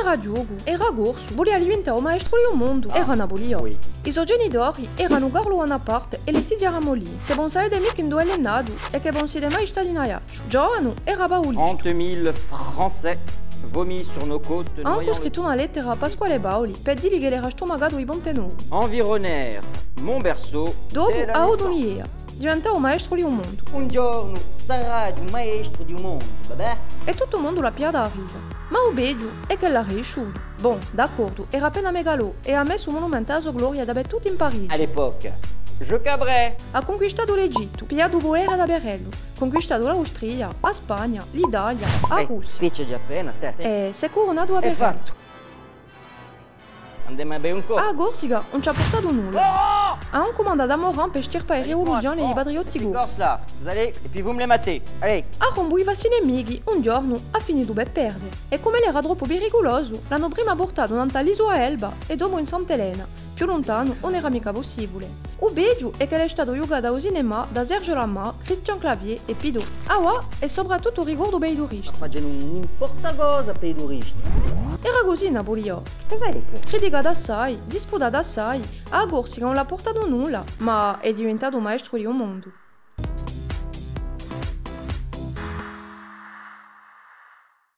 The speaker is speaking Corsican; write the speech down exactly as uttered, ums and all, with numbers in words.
Era ghjocu, era corsu, vulia diventà u maestru di u mondu, era Napuliò. I so genitori eranu Carlu Bonaparte è Letizia Ramolin. S'è vo ùn sapete micca induve ellu hè natu, hè chì vo ùn site mai stati in Aiacciu. Ghjovanu era paulista. Trente mille Français vomis sur nos côtes. Hà ancu scrittu una lettera à Pasquale Paoli per dì li ch'ellu era stumacatu di Ponte Novu. Environner mon berceau. Dopu hà avutu un'idea. Diventà u maestru di u mondu. Un ghjornu saraghju u maestru di u mondu, va bè? È tuttu u mondu l'hà pigliata à risa. Ma u peghju hè ch'ellu hà riisciutu. Bon, d'accordu, era appena megalò è hà messu u munumentu à a so gloria dapertuttu in Parigi. À l'époque, je cabrais. Hà cunquistatu l'Egittu, pigliatu u putere da per ellu, cunquistatu l'Austria, a Spagna, l'Italia, a Russia. Spicciaghju appena, tè. È s'hè curunatu da per ellu. Andemu à bè un coppu. A Corsica ùn ci hà purtatu nulla. Hà ancu mandatu à Morand per stirpà i rivoluzioni è i patriotti corsi. Allez, et puis vous me les matez. Allez. Hà rumbuiu i so nemichi, un ghjornu hà finitu per perde. È cum'ellu era troppu piriculosu, l'anu prima purtatu nant'à l'isula d'Elba è dopu in Sant'Elena. Più luntanu ùn era micca pussibule. U peghju hè ch'ellu hè statu ghjucatu à u cinemà da Serge Lama, Christian Clavier è Pido. Avà hè soprattuttu un ricordu per i turisti. Facenu n'importa cosa per i turisti. Era cusì Napuliò. Chì cosa hè què? Criticatu assai, disputatu assai, a Corsica ùn l'hà purtatu nulla, ma hè diventatu u maestru di u mondu.